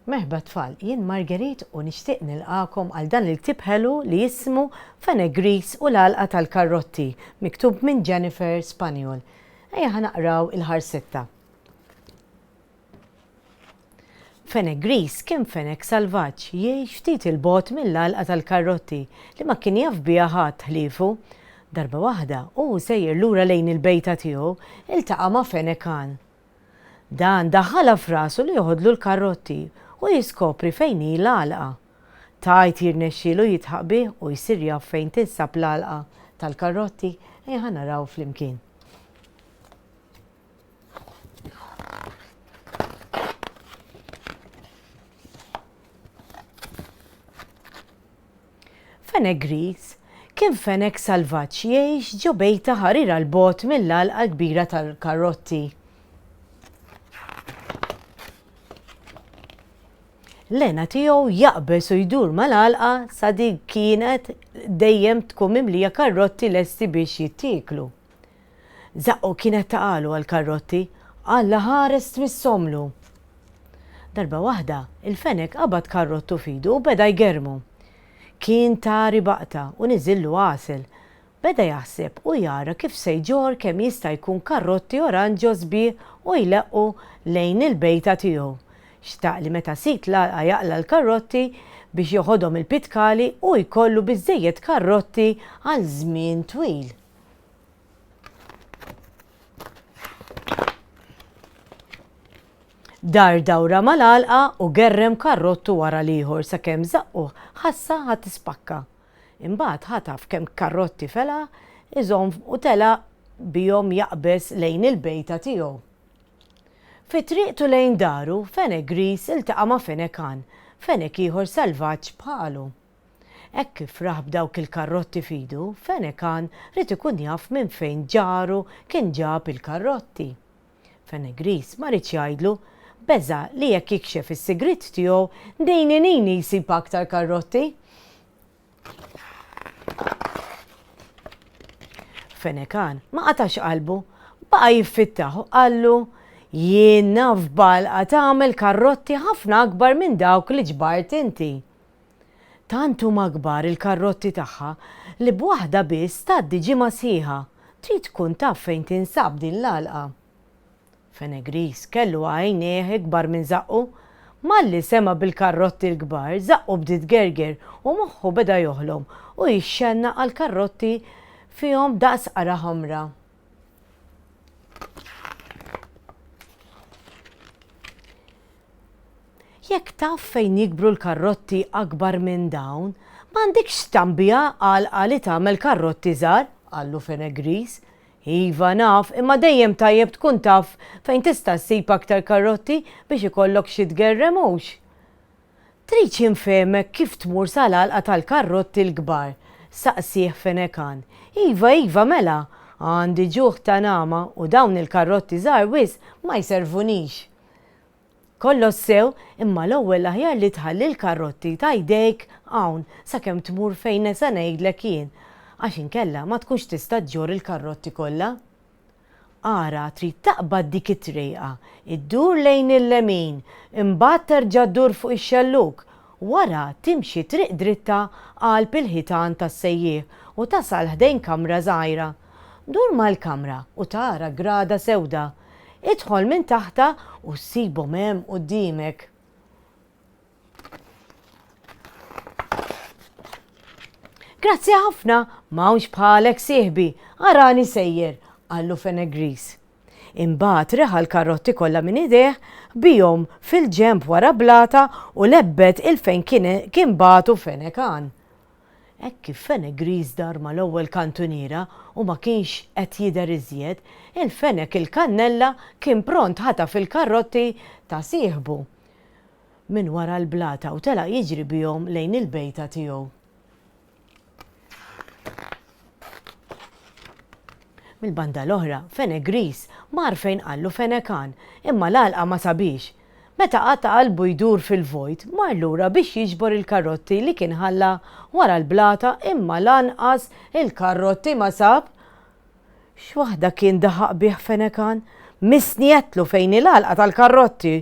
Merħba tfal, jien Marguerite u nixtieq nilqagħkom għal dan il-ktieb ħelu li jismu Fenegris u l-Għalqa tal-Karrotti, miktub minn Jennifer Spaniol. Ejja ħa naqraw il-ħarsetta. Fenek Gris kien fenek salvaġġ jgħix ftit 'il bogħod mill-għalqa tal-karrotti li ma kien jaf biha ħadd ħliefu. Darba waħda, hu u sejjer lura lejn il-bejta tiegħu, iltaqa' ma' fenek għan. Dan daħħalha f'rasu li joħodlu l-karrotti u jiskopri fejn hi l-għalqa. Tgħid jirnexxielu jidħaq bih u jsir jaf fejn tinsab l-għalqa tal-karrotti? Ejja ħa naraw flimkien. Fenek Griż kien fenek salvaġġ jgħix ġo bejta ħarira 'l bogħod mill-għalqa l-kbira tal-karrotti. L-hena tiegħu jaqbeż u jdur mal-għalqa sa dik kienet dejjem tkun mimlija karrotti lesti biex jittieklu. Żaqqu kienet taqagħlu għall-karrotti, Alla ħares tmisshomlu! Darba waħda, il-fenek qabad karrottu f'idu u beda jgerrmu. Kien tari baqta u niżillu għasel. Beda jaħseb u jara kif se jġorr kemm jista' jkun karrotti oranġo sbieħ u jleqqu lejn il-bejta tiegħu. Xtaq li meta sid l-għalqa jaqla' l-karrotti biex joħodhom il-pitkali hu jkollu biżżejjed karrotti għal żmien twil. Dar dawra mal-għalqa u gerrem karrottu wara l-ieħor sakemm żaqqu ħassha ħa tispakka. Imbagħad ħataf kemm karrotti felaħ iżomm u telaq bihom jaqbeż lejn il-bejta tiegħu. Fi triqtu lejn daru, fenek griż iltaqa' ma' fenek għan, fenek ieħor salvaġġ bħalu. Hekk kif rah b'dawk il-karrotti f'idu, Fenekan ried ikun jaf minn fejn ġaru kien ġab il-karrotti. Fenegris ma riedx jgħidlu, beża' li jekk jikxef is-sigriet tiegħu, nini nini jsib aktar karrotti. Fenekan ma qatax qalbu, baqa' jiffittah u qallu, Jien naf b'għalqa tagħmel karrotti ħafna akbar minn dawk li ġbart inti. Tant huma kbar il-karrotti tagħha li b'waħda biss tgħaddi ġimgħa sħiħa. Trid tkun taf fejn tinsab din l-għalqa. Fenegris kellu għajnejh ikbar minn żaqqu. Malli sema' bil-karrotti l-kbar, żaqqu bdiet tgerger u moħħu beda joħlom u jixxennaq għall-karrotti fihom daqs qara ħamra. Jekk taf fejn jikbru l-karrotti akbar minn dawn, m'għandikx tambija għalqa li tagħmel karrotti żgħar, qallu Fenek Griż. Iva, naf, imma dejjem tajjeb tkun taf fejn tista' ssib aktar karrotti biex ikollok xi tgerrem hux? Tridx infehmek kif tmur sal-għalqa tal-karrotti l-kbar? saqsieh Fenekan. Iva, iva, mela! Għandi ġuħ ta' nagħma u dawn il-karrotti żgħar wisq ma jservunix. Kollox sew, imma l-ewwel l-aħjar li tħalli l-karrotti ta' jdejk hawn sakemm tmur fejn se ngħidlek jien, għax inkella ma tkunx tista' ġġorr il-karrotti kollha. Ara, trid taqbad dik it-trejqa, iddur lejn il-lemin, imbagħad terġa' ddur fuq ix-xellug, wara timxi triq dritta qalb il-ħitan tas-sejjieħ u tasal ħdejn kamra żgħira. Dur mal-kamra u tara grada sewda. Idħol minn taħtha u ssibhom hemm quddiemek. Grazzi ħafna, m'hawnx bħalek sieħbi, arani sejjer, qallu Fenek Griż. Imbagħad reħa l-karrotti kollha minn idejh, bihom fil-ġenb wara blata u lebbet 'il fejn kien bagħtu Fenek Għan. Hekk kif Fenek Griż dar mal-ewwel kantuniera u ma kienx qed jidher iżjed, il-fenek il-kannella kien pront ħataf il-karrotti ta' sieħbu minn wara l-blata u telaq jiġri bihom lejn il-bejta tiegħu. Mill-banda l-oħra, Fenek Griż mar fejn qallu Fenek Għan, imma l-għalqa ma sabhiex. Meta qata' qalbu jdur fil-vojt, mar lura biex jiġbor il-karrotti li kien ħalla wara l-blata imma lanqas il-karrotti ma sab! X'waħda kien daħaq bih Fenek Għan? Missni għedtlu fejn hi l-għalqa tal-karrotti!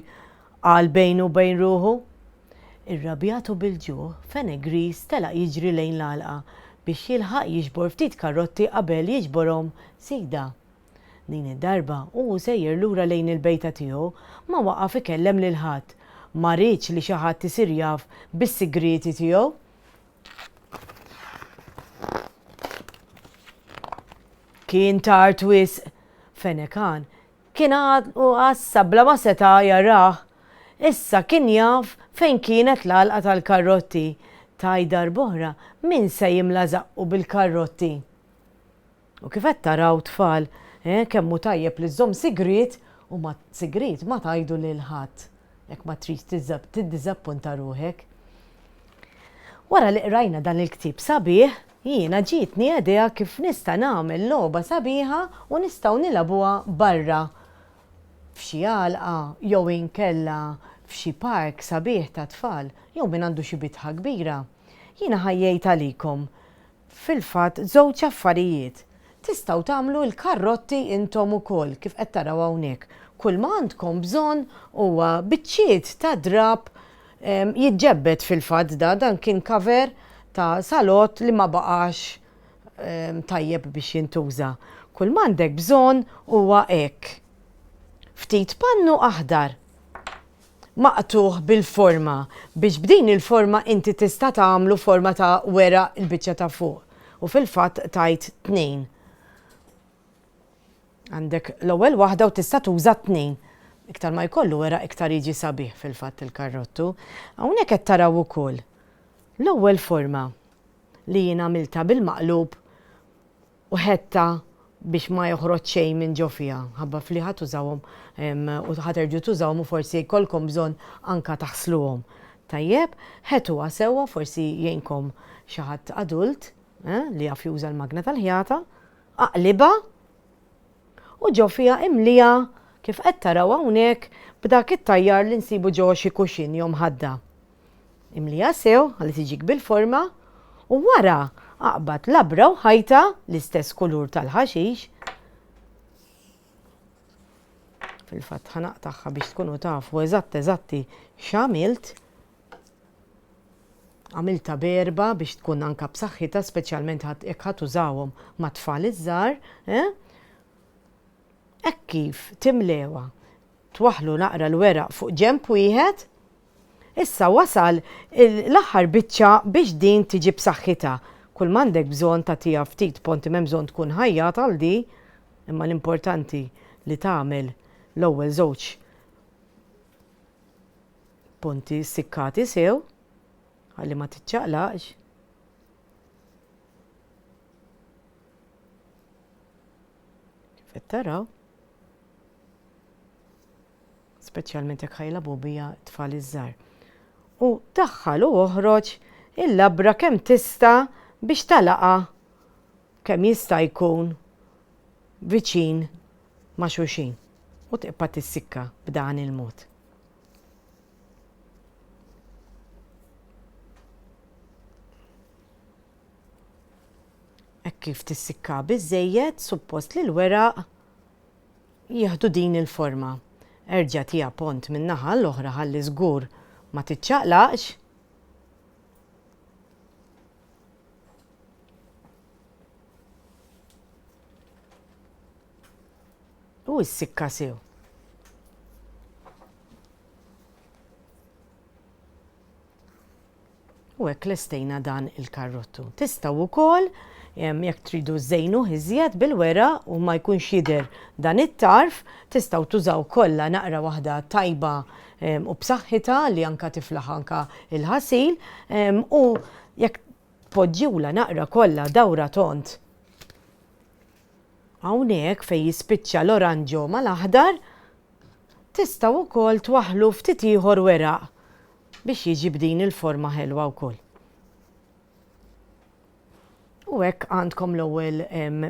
qal bejnu u bejn ruħu. Irrabjat u bil-ġuħ, Fenek Griż telaq jiġri lejn l-għalqa biex jilħaq jiġbor ftit karrotti qabel jiġborhom sidha. Din id-darba, hu sejjer lura lejn il-bejta tiegħu, ma waqaf ikellem lil ħadd. Ma riedx li xi ħadd isir jaf bis-sigrieti tiegħu. Kien tard wisq. Fenekan kien għadu għassa bla ma seta' jarah. Issa kien jaf fejn kienet l-għalqa tal-karrotti. Tgħid darb'oħra min se jimla żaqqu bil-karrotti? U kif qed taraw tfal, eh, kemm hu tajjeb li żżomm sigriet u ma sigriet ma tgħidu lil ħadd jekk ma tridx tiddiżappunta ruħek. Wara li qrajna dan il-ktieb sabiħ, jiena ġietni idea kif nista' nagħmel logħba sabiħa u nistgħu nilagħbuha barra f'xi għalqa jew inkella f'xi park sabiħ tat-tfal jew min għandu xi bitħa kbira. Jiena ħajjejt għalikom Fil-fatt żewġ affarijiet. Tistgħu tagħmlu l-karrotti intom ukoll kif qed taraw hawnhekk. Kull ma għandkom bżonn huwa biċċiet ta' drapp jiġġebbed fil-fatt da dan kien cover ta' salott li ma baqax tajjeb biex jintuża. Kull ma għandek bżonn huwa hekk. Ftit pannu aħdar. maqtugħ bil-forma biex b'din il-forma inti tista' tagħmlu forma ta' weraq il-biċċa ta' fuq u fil-fatt tajt tnejn. Għandek l-ewwel waħda u tista' tuża tnejn. Iktar ma jkollu weraq iktar jiġi sabiħ fil-fatt il-karrottu. Hawnhekk qed taraw ukoll l-ewwel forma li jien għamiltha bil-maqlub u ħetta biex ma joħroġ xejn minn ġo fiha, ħabba f'li ħa tużawhom u ħa terġgħu tużawhom u forsi jkollkom bżonn anka taħsluhom. Tajjeb, ħetuha sewwa forsi jgħinkom xi ħadd adult li jaf juża l-magna tal-ħjata, aqlibha u ġo fiha imliha kif qed taraw hawnhekk b'dak it-tajjar li nsibu ġo xi kuxin jew mħadda. Imliha sew ħalli tiġik bil-forma u wara aqbad labra u ħajta l-istess kulur tal-ħaxix. Fil-fatt ħa naqtagħha biex tkunu tafu eżatt eżatti x'għamilt. Għamilta berba biex tkun anka b'saħħitha speċjalment jekk ħa tużawhom mat-tfal iż-żgħar. Eh? Hekk kif timlewha twaħħlu naqra l-weraq fuq ġenb wieħed Issa wasal l-aħħar biċċa biex din tiġi b'saħħitha. Kull m'għandek bżonn tagħtiha ftit ponti m'hemm bżonn tkun ħajjat għal di, imma l-importanti li tagħmel l-ewwel żewġ punti ssikkati sew ħalli ma tiċċaqlaqx. Kif qed taraw. Speċjalment jekk ħa jilagħbu biha t-tfal iż-żgħar. U daħħal u oħroġ il-labra kemm tista' biex tagħlaqha kemm jista' jkun viċin ma' xulxin u tibqa' tissikka b'dan il-mod. Hekk kif tissikka biżżejjed, suppost li l-weraq jieħdu din il-forma. Erġa' tiha pont minn naħa għall-oħra ħalli żgur ma tiċċaqlaqx. U issikka sew. U hekk lestejna dan il-karrottu. Tistgħu wkoll jekk tridu żżejnuh iżjed bil-weraq u ma jkunx jidher dan it-tarf, tistgħu tużaw kolla naqra waħda tajba u b'saħħitha li anka tiflaħ anka il-ħasil u jekk tpoġġiwla naqra kolla dawra tond hawnhekk fejn jispiċċa l-oranġo mal-aħdar, tistgħu wkoll twaħħlu ftit ieħor weraq biex jiġi b'din il-forma ħelwa wkoll. U hekk għandkom l-ewwel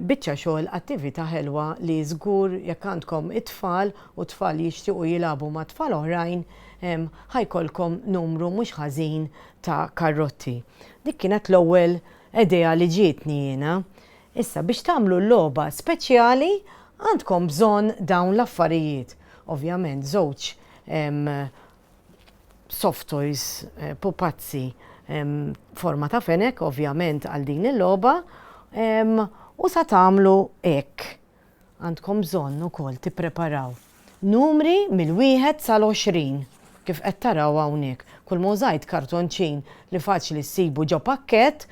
biċċa xogħol attività ħelwa li żgur jekk għandkom it-tfal u t-tfal jixtiequ jilagħbu ma' tfal oħrajn ħa jkollkom numru mhux ħażin ta' karrotti. Dik kienet l-ewwel idea li ġietni jiena. Issa biex tagħmlu l-logħba speċjali għandkom bżonn dawn l-affarijiet. Ovvjament żewġ. soft toys, pupazzi forma ta' fenek ovvjament għal din il-logħba u sa tagħmlu hekk. Għandkom bżonn ukoll tippreparaw numri mill-wieħed sal-20 kif qed taraw hawnhekk. Kull ma użajt kartonċin li faċli ssibu ġo pakkett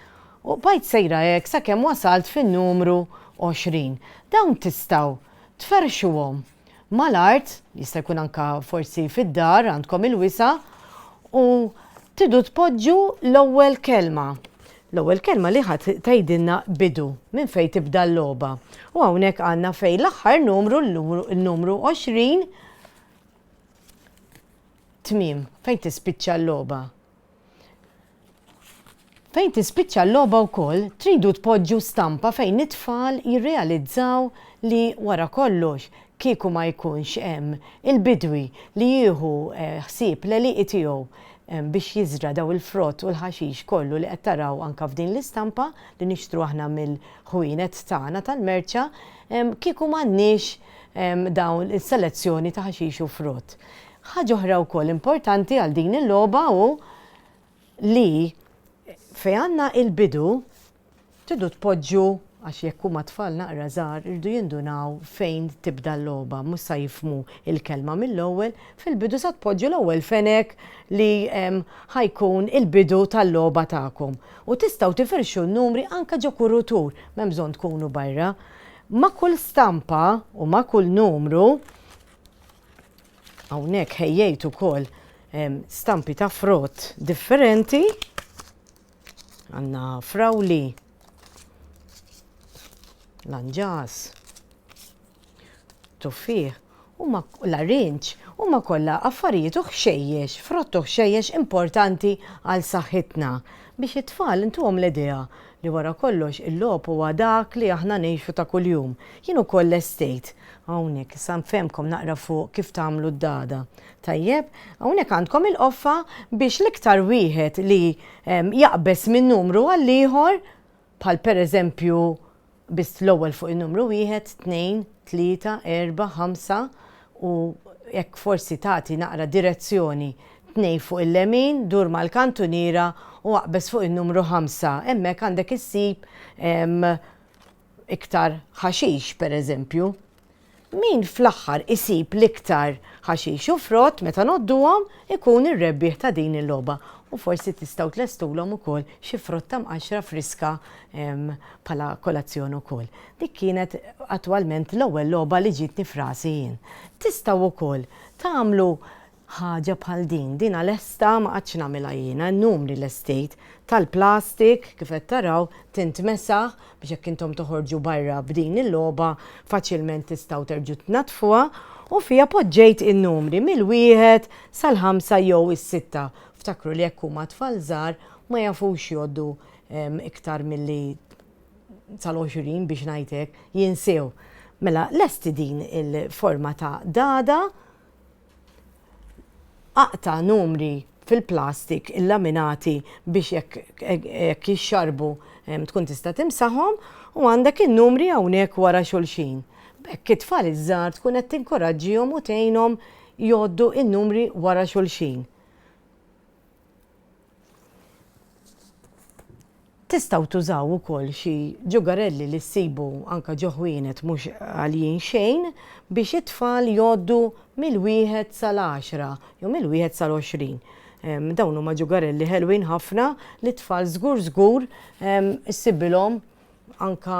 u bqajt sejra hekk sakemm wasalt fin-numru 20. Dawn tistgħu tferrxuhom mal-art, jista' jkun anke forsi fid-dar għandkom il-wisa', u tridu tpoġġu l-ewwel kelma. L-ewwel kelma li ħa tgħidilna bidu, minn fejn tibda l-logħba. U hawnhekk għandna fejn l-aħħar numru, il-numru 20, tmiem, fejn tispiċċa l-logħba. Fejn tispiċċa l-logħba wkoll tridu tpoġġu stampa fejn it-tfal jirrealizzaw li wara kollox kieku ma jkunx hemm il-bidwi li jieħu ħsieb l-għelieqi tiegħu biex jiżra' daw il-frott u l-ħaxix kollu li qed taraw anke f'din l-istampa li nixtru aħna mill-ħwienet tagħna tal-merċa kieku m'għandniex dawn is-selezzjoni ta' ħaxix u frott. Ħaġa oħra wkoll importanti għal din il-logħba hu li fejn għandna il-bidu tridu tpoġġu għax jekk huma tfal naqra żgħar iridu jindunaw fejn tibda l-logħba, mhux sa jifhmu l-kelma mill-ewwel, fil-bidu sa tpoġġu l-ewwel fenek li ħa jkun il-bidu tal-logħba tagħkom. U tistgħu tifirxu n-numri anke ġo kurutur, m'hemm bżonn tkunu barra. Ma' kull stampa u ma' kull numru Hawnhekk ħejjejt ukoll stampi ta' frott differenti. Għandna frawli, lanġas, tuffieħ, huma l-arinġ, huma kollha affarijiet u ħxejjex, frott u ħxejjex importanti għal saħħitna. Biex it-tfal intuhom l-idea li wara kollox il-logħob huwa dak li aħna ngħixu ta' kuljum. Jien ukoll lestejt Hawnhekk, issa nfehmkom naqra fuq kif tagħmlu d-dada. Tajjeb, hawnhekk għandkom il-qoffa biex l-iktar wieħed li jaqbeż minn numru għall-ieħor, bħal pereżempju biss l-ewwel fuq in-numru wieħed, tnejn, tlieta, erba', ħamsa u jekk forsi tagħti naqra direzzjoni tnejn fuq il-lemin, dur mal-kantuniera u aqbeż fuq in-numru ħamsa. Hemmhekk għandek issib iktar ħaxix, pereżempju. Min fl-aħħar isib l-iktar ħaxix u frott meta ngħodduhom ikun ir-rebbieħ ta' din il-logħba u forsi tistgħu tlestulhom ukoll xi frotta mqaxxra friska bħala kolazzjon ukoll. Dik kienet attwalment l-ewwel logħba li ġietni f'rasi jien. Tistgħu wkoll tagħmlu Ħaġa bħal din, dina lesta ma qgħadtx nagħmilha jiena, n-numri lestejt, tal-plastik, kif qed taraw, tintmesaħ biex jekk intom toħorġu barra b'din il-logħba faċilment tistgħu terġgħu tnaddfuha u fiha poġġejt in-numri mill-wieħed sal-ħamsa jew is-sitta. Ftakru li jekk huma tfal żgħar ma jafux jgħoddu iktar milli sal-20 biex ngħid hekk, jinsew. Mela lesti din il-forma ta' dada. Aqta' numri fil-plastik illaminati biex jekk jixxarbu tkun tista' timsaħhom u għandek in-numri hawnhekk wara xulxin. B'hekk it-tfal iż-żgħar tkun qed tinkoraġġihom u tgħinhom jgħoddu n-numri wara xulxin. Tistgħu tużaw ukoll xi ġugarelli li ssibu anke ġo ħwienet mhux għaljin xejn biex it-tfal jgħoddu mill-wieħed sal-għaxra jew mill-wieħed sal-20. Dawn huma ġugarelli ħelwin ħafna li t-tfal żgur żgur issibilhom anke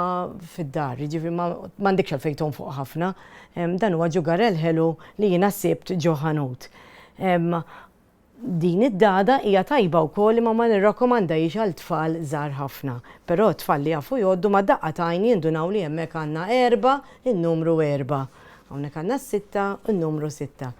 fid-dar, jiġifieri m'għandekx għalfejn tonfoq ħafna. Dan huwa ġugarell ħelu li jiena sibt ġo ħanut. Din id-dada hija tajba wkoll imma ma nirrakkomandahiex għal tfal żgħar ħafna. Però tfal li jafu jgħoddu ma' daqqa t'għajn jindunaw li hemmhekk għandna erbgħa, in-numru erbgħa. Hawnhekk għandna s-sitta, in-numru sitta.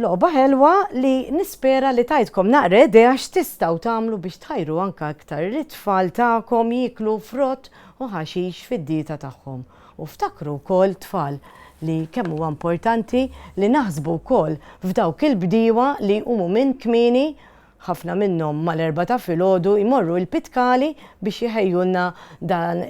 Logħba ħelwa li nispera li tajtkom naqra idea x'tistgħu tagħmlu biex tħajru anke iktar lit-tfal tagħkom jieklu frott u ħaxix fid-dieta tagħhom. U ftakru wkoll tfal li kemm huwa importanti li naħsbu wkoll f'dawk il-bdiewa li jqumu minn kmieni, ħafna minnhom mal-erbgħa ta' filgħodu jmorru l-pitkali biex jħejjulna dan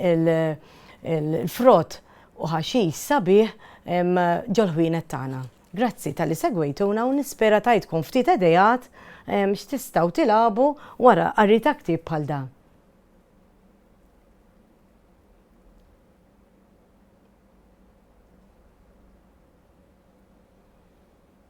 il-frott u ħaxix sabiħ ġol-ħwienet tagħna. Grazzi talli segwejtuna u nispera tajtkom ftit ideat x'tistgħu tilagħbu wara qari ta' ktieb bħal dan.